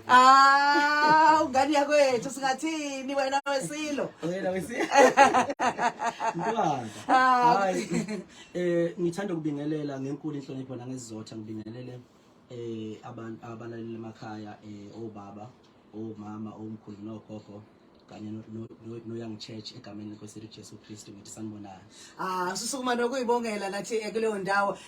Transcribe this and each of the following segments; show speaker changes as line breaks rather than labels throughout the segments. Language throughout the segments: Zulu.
Ah, ungane yakwethu singathini wena wesilo?
Wena wesilo. Mntwana.
Ah.
Hayi ngithanda ukubingelela ngenkulu inhlonipho nangesizotha ngibingelele abantu abalaleli emakhaya obaba, omama, omkhulu nogogo kanye no-Young Church egameni lenkosi yethu Jesu Kristu ngithi sanibonani.
Ah, susukuma nokuyibongela nathi kuleyo ndawo.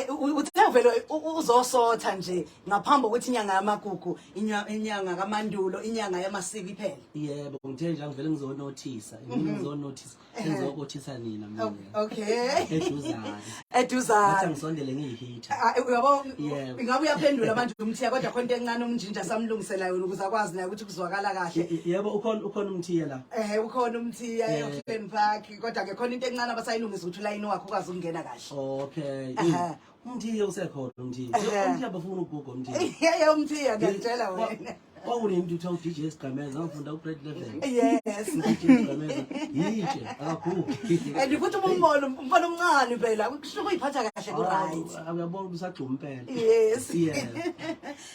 Uthe vele uzosotha nje ngaphambi kokuthi inyanga yamagugu, inyanga kaMandulo, inyanga yamasiko iphele.
Yebo, ngithe nje angivele ngizonothisa, ngizonothisa, ngizokothisa nina mina.
Okay.
Eduzane.
Eduzane.
Ngathi angisondele ngiyihitha.
Ah, uyabo
Yebo.
ingabe uyaphendula manje uMthiya kodwa khona into encane umnjinja samlungisela yona ukuze akwazi naye ukuthi kuzwakala kahle.
Yebo, ukhona uMthiya la.
Ukhona uMthiya e-Auckland Park kodwa ke khona into encane abasayilungisa ukuthi ulayini wakhe ukwazi ukungena kahle.
Okay.
Ehhe.
UMthiya usekhona uMthiya.
Ehhe.
UMthiya bafuna ugugu uMthiya.
Yeye uMthiya ngiyakutshela wena.
Kwakunento kuthiwa u-DJ Sigqemeza, ngafunda u-grade 11.
Yes.
U-DJ Sigqemeza, yitshe, akagugi.
And futhi uma umbona umfana omncane phela kusho ukuyiphatha kahle ku right.
Ah, uyabona ukuthi usagxuma impela.
Yes.
Yeah.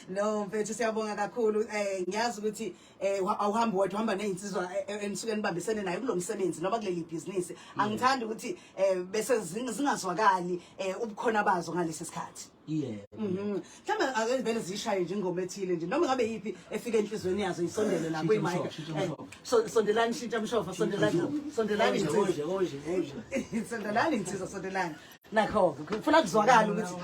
No mfethu siyabonga kakhulu. Ngiyazi ukuthi awuhambi wedwa, uhamba nezinsizwa enisuke nibambisene nayo kulomsebenzi noma kuleli business. Angithandi ukuthi bese zingazwakali ubukhona bazo ngalesi sikhathi.
Yeah.
Mhlawumbe ake vele zishaye nje ingoma ethile nje noma ngabe yipi efika enhlizweni yazo isondele la
Shintsha
kwi mic.
umshova, shintsha umshova.
Sondelani shintsha mshova, sondelani. Sondelani
Konje,
insizwa.
konje, konje, konje.
Sondelani insizwa, sondelani. Nakho kufuna kuzwakala ukuthi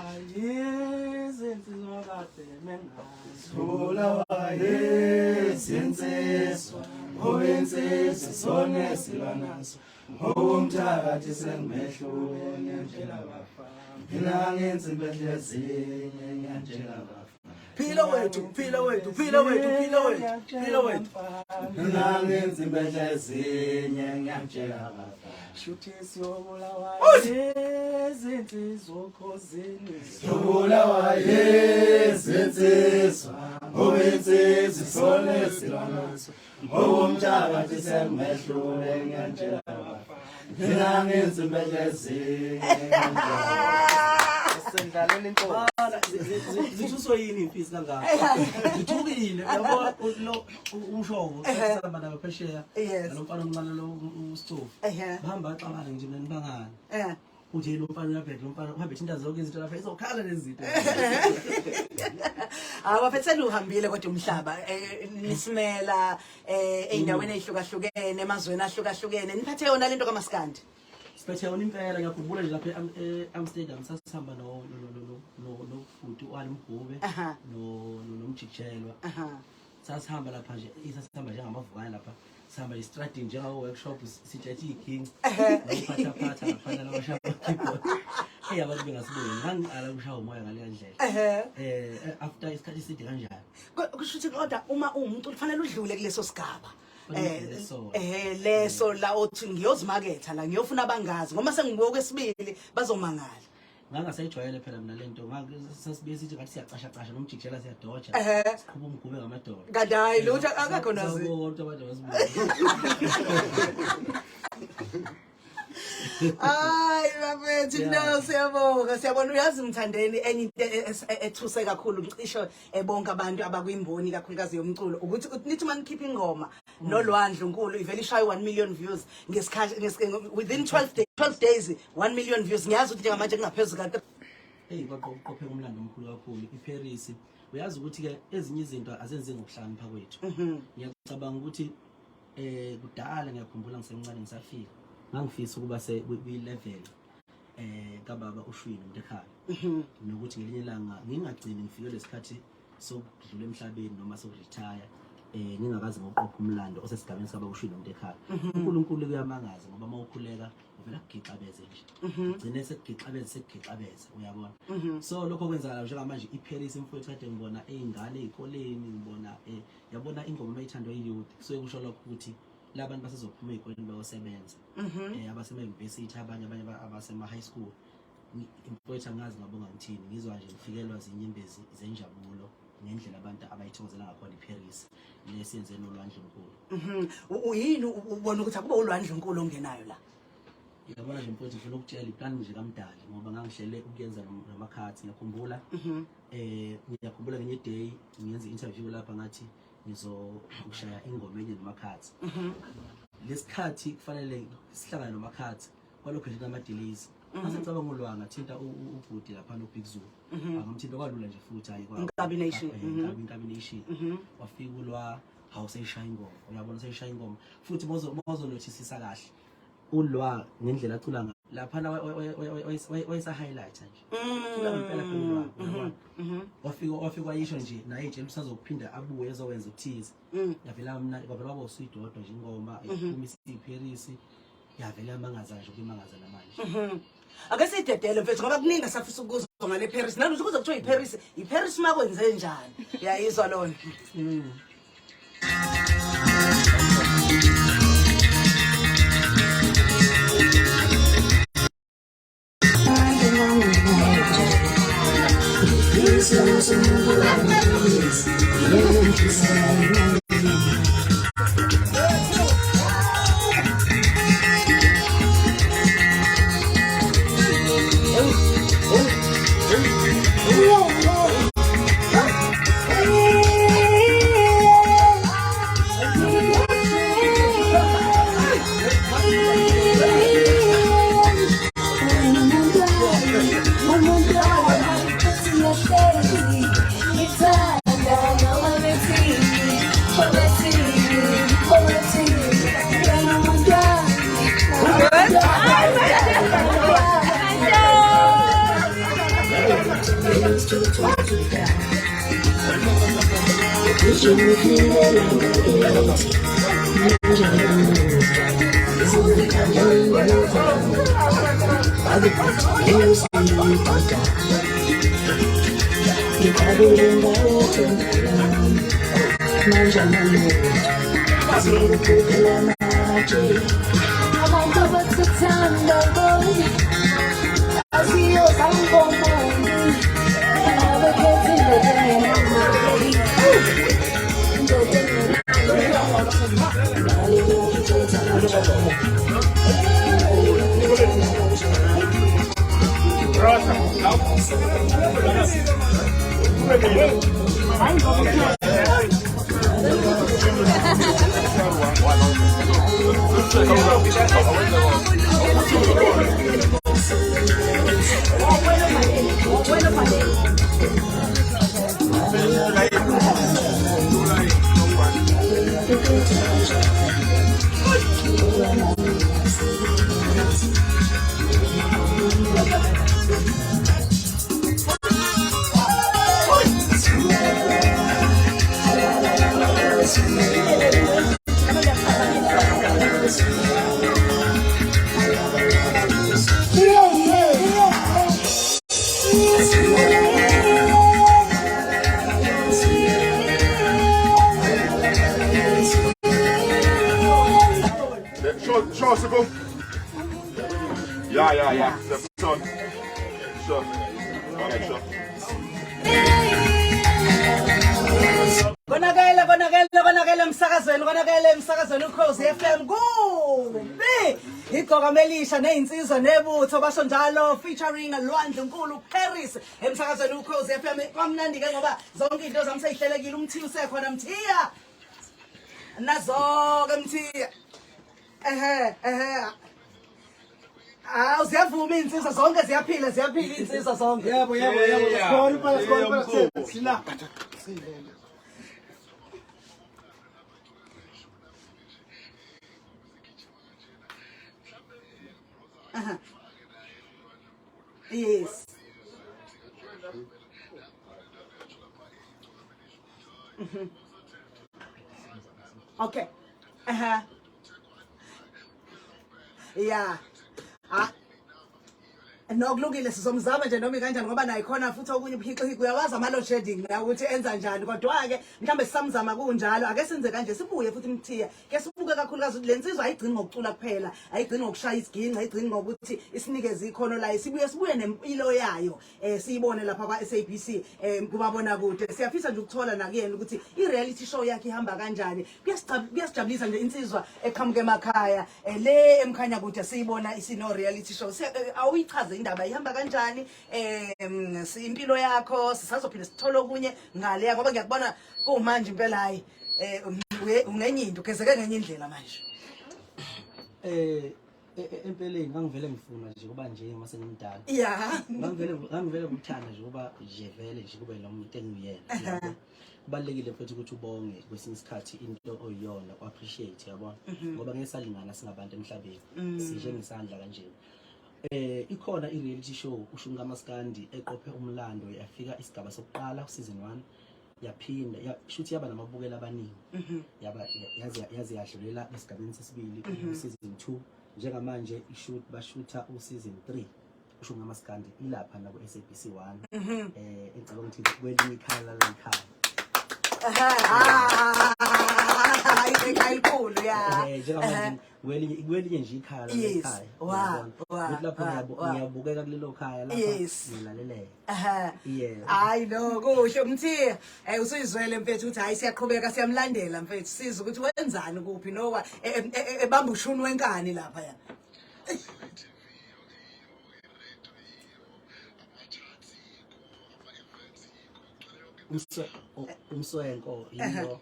Izinsizwa, oyinsizwa sone silwa naso. Ngokumthakathi sengimehlule ngiyantshela bafa. Mina ngenza impehla ezinye ngiyantshela bafa.
Phila wethu, phila wethu, phila wethu, phila wethu, phila wethu.
Mina ngenza impehla ezinye ngiyantshela bafa.
Shuthi siyobulawa izinsizwa okhozini.
Siyobulawa izinsizwa, ngoba insizwa sone silwa naso. Ngokumthakathi sengimehlule ngiyantshela bafa. Mina ngenza impehla ezinye ngiyantshela bafa.
Sendlalela inkosi.
Bala, zithuswe yini impisi kangaka? Zithukile, uyabo lo umshovo sasihamba nabo phesheya.
Yes.
Nalo mfana omncane lo usithofu.
Ehhe.
Bahamba baxabana nje mina nibangani. Uthi lo mfana uyabheka lo mfana uhambe ethinta zonke izinto lapha izokhala lezi zinto.
Hawu bafethu seluhambile kodwa umhlaba nisimela ey'ndaweni ey'hlukahlukene emazweni ahlukahlukene niphethe yona lento kaMaskandi.
Siphethe yona impela ngiyakhumbula nje lapha e-Amsterdam sasihamba no no no no no nobhuti u-Ali Mgube no noMjikijelwa. Sasihamba lapha nje sasihamba njengamavukane lapha sihamba estradini njengawo-workshop sitshethe iy'ginci nokuphathaphatha laphana labashaya keyboard. Eyi abantu bengasiboni ngangiqala ukushaya umoya ngaleya ndlela. After isikhathi eside kanjalo.
Kusho ukuthi kodwa uma uwumculi kufanele udlule kuleso sigaba.
Kufanele udlule sona.
Leso la othi ngiyozimaketha la ngiyofuna abangazi ngoba sengibuka okwesibili bazomangala.
Ngangasayijwayele phela mina lento, sasibuye sithi ngathi siyacasha casha nomjikijela siyadoja. Siqhuba umgube ngamadolo.
Kanti hayi lutho akekho nazi.
Bonke abantu abasibuka.
Hayi bafethu no siyabonga siyabona uyazi Mthandeni enye into ethuse kakhulu ngicisho bonke abantu abakwimboni kakhulukazi yomculo ukuthi nithi manikhipha ingoma noLwandle Nkulu ivele ishaye 1 million views ngesikhathi within 12 days, 12 days 1 million views. Ngiyazi ukuthi njengamanje kungaphezulu ka
Hey kwaqopheka umlando omkhulu kakhulu iParis. Uyazi ukuthi ke ezinye izinto azenzi ngokuhlakanipha kwethu. Ngiyacabanga ukuthi kudala ngiyakhumbula ngisemncane ngisafika ngangifisa ukuba se kwi level kababa uShwini umuntu ekhaya. Nokuthi ngelinye ilanga ngingagcini ngifike lesikhathi sokudlula emhlabeni noma sokuretire ngingakaze ngoqopha umlando osesigabeni sababa uShwini umuntu ekhaya. uNkulunkulu kuyamangaza ngoba mawukhuleka uvela kugixabeze nje. Ugcine sekugixabeze sekugixabeze uyabona. So lokho kwenzakala njengamanje iParis mfowethu kade ngibona izingane ezikoleni ngibona yabona ingoma mayithandwa iyouth kusuke kusho lokho ukuthi labantu basezophuma ezikoleni bayosebenza. Abasema university abanye abanye abasema high school. Mfowethu angazi ngabonga ngithini ngizwa nje ngifikelwa zinyembezi zenjabulo ngendlela abantu abayithokozela ngakhona iParis lesiyenze noLwandle Nkulu.
Uyini ubona ukuthi akuba uLwandle Nkulu ongenayo la?
Yabona nje mfowethu, ngifuna ukutshela iplani nje kamdali ngoba ngangihlele ukuyenza nomakhathi, ngiyakhumbula. Ngiyakhumbula ngenye day ngiyenza i-interview lapha, ngathi ngizokushaya ingoma enye nomakhathi. Lesikhathi kufanele sihlangane nomakhathi, kwalokho nje nama-delays. Ngase ngicabanga ulwa ngathinta ubhuti laphana uBig Zulu. Angamthinta kwalula nje futhi, hayi
Inkabi Nation.
Inkabi Nation. Wafika ulwa, hawu, seyishaya ingoma, uyabona, seyishaya ingoma futhi. Mozonothisisa kahle ulwa ngendlela acula ngayo laphana, wayesa-highlighter nje. Cula ngempela phela ulwa, uyabona. Wafika wayisho nje naye etshela usazokuphinda abuye ezowenza okuthize. Yavela mna, kwavela kwaba uswidodwa nje ingoma, yaphuma isiParis, yavela yamangaza nje, kuyimangaza namanje.
Ake siyidedele mfethu, ngoba kuningi asafisa ukuzwa ngale Paris. Nanokuthi kuze kuthiwa iParis, iParis makwenze njani? Uyayizwa lona.
Abantu bakuthanda boy, aziyo zangomuntu, abakhethile njengemali. Indoda engenalo, imali yokuthetha kanjani? Imali yokuthetha kanjani? Yeah, yeah,
Sure, sure, Sipho. Yeah. Sure. Sure. All right, sure.
Konakele, konakele, konakele emsakazweni, konakele emsakazweni Ukhozi FM. Kubi igqoka elisha nezinsizwa nebutho, basho njalo, featuring Lwandle Nkulu Paris emsakazweni Ukhozi FM. Kwamnandi ke ngoba zonke izinto zami seyihlelekile. Umthiya usekhona, Mthiya, nazo ke Mthiya. Ehe, ehe. Hawu, ziyavuma iy'nsizwa zonke, ziyaphila, ziyaphila iy'nsizwa zonke.
Yebo, sikhona impela, sikhona impela, sila.
Yes. Okay. Yeah. Ah. Nokulungile sizomzama nje noma kanjani ngoba naye khona futhi okunye ubuhixihixi uyawazi ama load shedding la ukuthi enza njani kodwa ke mhlambe sisamzama kunjalo ake senze kanje sibuye futhi Mthiya ke sibuke kakhulukazi ukuthi lensizwa ayigcini ngokucula kuphela ayigcini ngokushaya isiginci ayigcini ngokuthi isinikeze ikhono layo sibuye sibuye nempilo yayo eh siyibone lapha kwa SABC eh kubabona kude siyafisa nje ukuthola nakuyena ukuthi i reality show yakhe ihamba kanjani kuyasijabulisa nje insizwa eqhamuka emakhaya eh, le emkhanya kude siyibona isino reality show eh, awuyichaze indaba ihamba kanjani eh impilo yakho sisazophinde sithole okunye ngale ngoba ngiyakubona kumanje impela hayi eh ungenye into ugezeke ngenye indlela manje
eh E, e, empeleni ngangivele ngifuna nje kuba nje uma sengimdala
yeah
ngangivele ngangivele ngikuthanda nje kuba nje vele nje kube lo muntu engiyena kubalekile futhi ukuthi ubonge kwesinye isikhathi into oyiyona u-appreciate yabona mhm. ngoba ngeke salingana singabantu emhlabeni mm. sije ngesandla kanje eh ikhona i-reality show ushunga maskandi eqophe umlando yafika isigaba sokuqala season 1 yaphinda shuthi yaba namabukela abaningi mhm. yaba yaze yaze yadlulela esigabeni sesibili mhm. season 2 njengamanje ishoot bashutha u season 3 usho ngamaskandi ilapha na ku SABC 1 mhm. eh ngicabanga ukuthi kwelinye ikhala lalikhaya
hayi ekhaya elikhulu ya
eh njengamanje kwelinye kwelinye nje ikhala lekhaya
wow
lapho ngiyabukeka kulelo khaya lapha ngilaleleka
Aha.
Yeah.
Hayi no kusho Mthiya eh usuyizwele mfethu ukuthi hayi siyaqhubeka siyamlandela mfethu sizwe ukuthi wenzani kuphi nowa e, e, e, ebamba ushuni wenkani lapha ya.
Umswenko yiyo.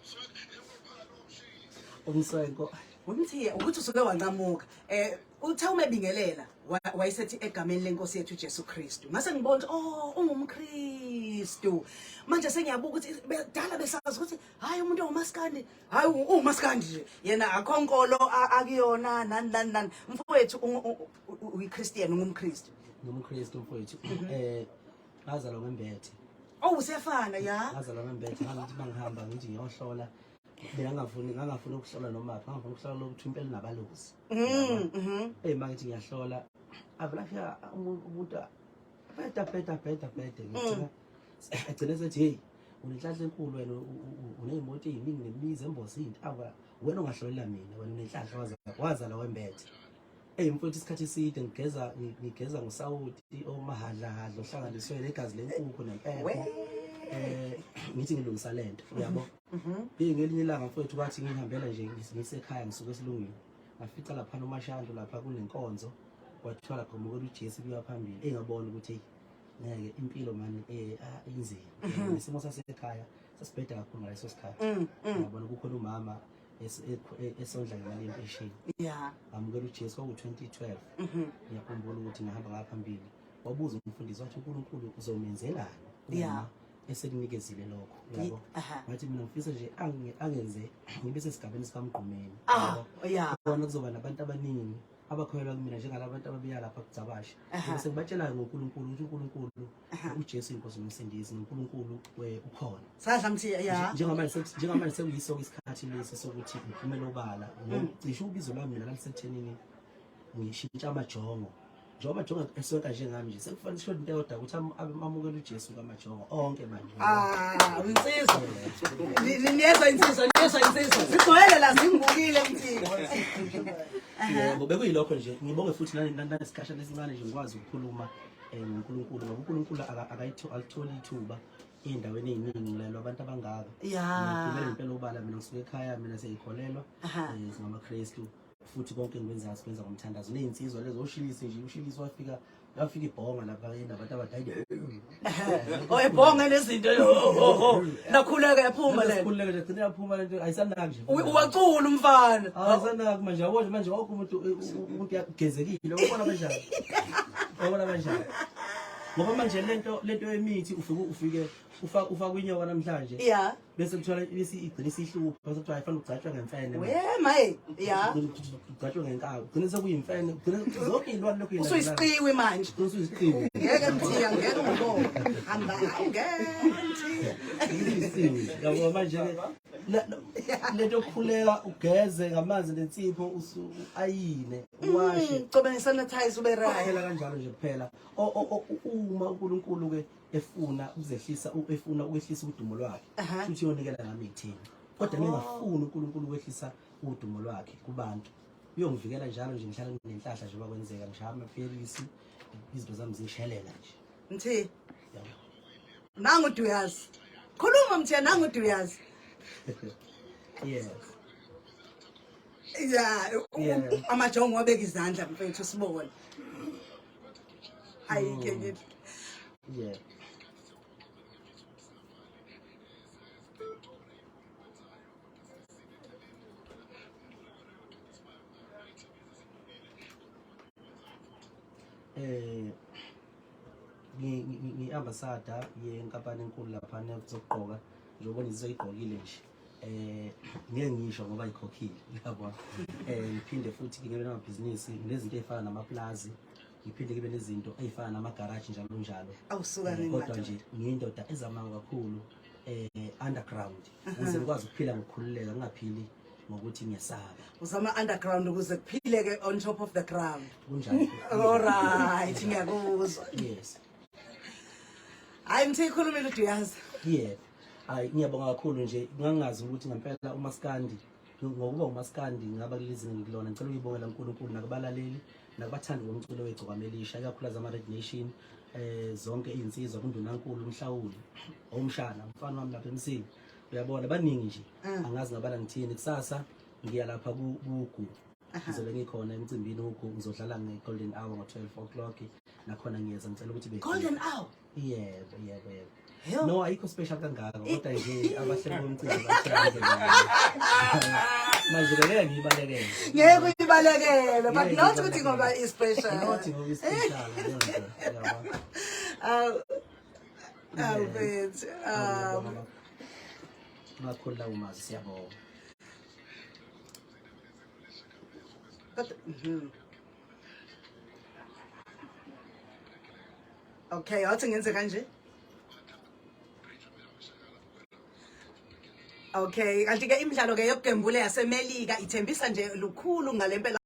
Umswenko.
Umthiya ukuthi usuke wanqamuka eh uthe uma ebingelela wayesethi egameni lenkosi yethu uJesu Kristu ngase ngibona ukuthi oh ungumKristu manje sengiyabuka ukuthi dala besazi ukuthi hayi umuntu ongumaskandi hayi ungumaskandi nje yena akho nkolo akuyona nani nani nani mfowethu uyiChristian ungumKristu
ngumKristu mfowethu eh ngazalwa ngembethe
oh usiyafana ya
ngazalwa ngembethe ngangithi mangihamba ngithi ngiyohlola mina ngangafuni ngangafuni ukuhlola noma phi ngangafuna ukuhlola lokuthi impela nabalozi
mhm.
eyi uma ngithi ngiyahlola avele afika umuntu bheda bheda bheda bhede ngigcina agcine sethi heyi unenhlanhla enkulu wena uney'moto ey'ningi nemizi emboza iy'ntaba wena ungahlolela mina wena unenhlanhla wazala wembethe Eyi mfowethu isikhathi eside ngigeza ngigeza ngosawoti omahadlahadla ohlanganiswe negazi lenkukhu nempepho. Eh ngithi ngilungisa lento uyabo. Hey ngelinye ilanga mfowethu kwathi ngihambela nje ngisekhaya ngisuke esilungini. Ngafica lapha noMashandu lapha kunenkonzo kwathiwa lapha kumukela uJesu kuya phambili. Engabona ukuthi hey ngeke impilo mani eh inzima. Nesimo sasekhaya sasibheda kakhulu ngaleso sikhathi. Ngabona kukhona umama esondla ngemali yempesheni
yeah
ngamukela uJesu kwaku-2012
mhm.
ngiyakhumbula ukuthi ngihamba ngaphambili wabuza umfundisi wathi uNkulunkulu uzomenzelani
yeah
esekunikezile lokho yabo ngathi mina ngifisa nje angenze ngibe sesigabeni sikamgqumeni
ah yeah
khona kuzoba nabantu abaningi abakholelwa kumina njengalabantu ababeya lapha kudzabashe bese ngibatshela ngoNkulunkulu ukuthi uNkulunkulu uJesu inkosi nomsindisi noNkulunkulu ukhona
Sadla Mthiya ya.
Njengamanje njengamanje sekuyiso isikhathi lesi sokuthi ngiphumele obala ngoba cishe ubizo lwami mina lalisekuthenini ngishintsha amajongo njengoba amajongo esonka njengami nje sekufanele sisho into eyodwa ukuthi amukele uJesu kamajongo onke manje
Ah, insizwa. Niyezwa insizwa, niyezwa insizwa. Zigcwele la zingibukile Mthiya.
Yebo, bekuyilokho nje ngibonge futhi nanesikhashana esincane nje ngikwazi ukukhuluma eh, ngoNkulunkulu ngoba uNkulunkulu alitholi ithuba ey'ndaweni ey'ningi ngilalelwa abantu abangaka
Ya.
ngiphumele ngempela obala mina ngisuke ekhaya mina siyayikholelwa
Aha.
eh, singamaKristu futhi konke engikwenzayo sikwenza ngomthandazo ney'nsizwa lezo oshilisi nje ushilisi wafika wafika ibhonga lapha enabantu abadala
Oh ebhonga nezinto yo ho ho. Nakhuleka yaphuma le.
sikhululeke nje gcina yaphuma lento ayisanaki nje
Uwacula umfana.
ayisanaki manje yabo nje manje wonke umuntu umuntu uyagezekile ubona kanjani ubona kanjani ngoba manje lento lento yemithi ufike ufike ufaka ufaka inyoka namhlanje
Yeah.
bese kuthiwa bese igcina isihlupha bese kuthiwa ayifanele ugcatshwe ngemfene
We maye. Yeah.
ugcatshwe ngenkawu gcina sekuyimfene gcina zonke iy'lwane lokhu
Usuyisiqiwi manje.
usuyisiqiwi
Ngeke Mthiya ngeke ngibone. Hamba ngeke Mthiya.
Usuyisiqiwi yabo manje ke Lento yokukhuleka ugeze ngamanzi nensipho ayine uwashe.
Cobe ngesanitize ube right.
Phela kanjalo nje kuphela. Uma uNkulunkulu ke efuna ukuzehlisa efuna ukwehlisa udumo lwakhe futhi uyonikela ngami ithini. Kodwa ngingafuni uNkulunkulu ukwehlisa udumo lwakhe kubantu. Uyongivikela njalo nje ngihlala nginenhlahla njengoba kwenzeka ngishaya amaphilisi izinto zami zishelela nje.
Mthi. Nangu Duyazi. Khuluma Mthiya nangu Duyazi.
Yes.
Yeah, amajongo wabeka izandla mfethu sibone. Ayike ngithi.
Yeah. Eh ngi-ambassador yenkampani enkulu lapha zokugqoka njengoba ngizoyigqokile nje eh ngeke ngisho ngoba ikhokhile yabo eh ngiphinde futhi ngibe namabhizinisi nginezinto ezifana namaplazi ngiphinde ngibe nezinto ezifana namagaraji njalo njalo
awusuka
eh, kodwa nje ngiyindoda ezamayo kakhulu eh underground ukuze ngikwazi ukuphila ngokukhululeka ngingaphili ngokuthi ngiyesaba
uzama underground ukuze kuphileke on top of the ground
kunjalo
all right ngiyakuzwa
yes
hayi mthi ikhulumile uduyazi
yebo hayi ngiyabonga kakhulu nje ngangazi ukuthi ngempela umaskandi ngokuba umaskandi ngaba kulezi ngikulona ngicela ukuyibongela uNkulunkulu nakubalaleli nakubathandi bomculo wegcokama elisha ikakhulukazi ama-Red Nation eh zonke izinsizwa kundunankulu umhlawuli omshana umfana wami lapha emsini uyabona baningi nje mm. angazi ngabala ngithini kusasa ngiya lapha kugu ngizobe ngikhona emcimbini ugu ngizodlala nge-golden hour ngo-12 o'clock nakhona ngiyeza ngicela ukuthi
golden hour
yebo yebo yebo no ayikho special kangako kodwa nje abahleli bomcimbi manje ngeke ngiyibalekele
ngeke uyibalekele but not ukuthi ngoba i-special
not ngoba i-special yabo
Albert.
Makhulu lawo mazwi siyabonga.
Kodwa. Okay, awuthi ngenze kanje. Okay, kanti ke imidlalo ke yokugembula yaseMelika ithembisa nje lukhulu ngalempela.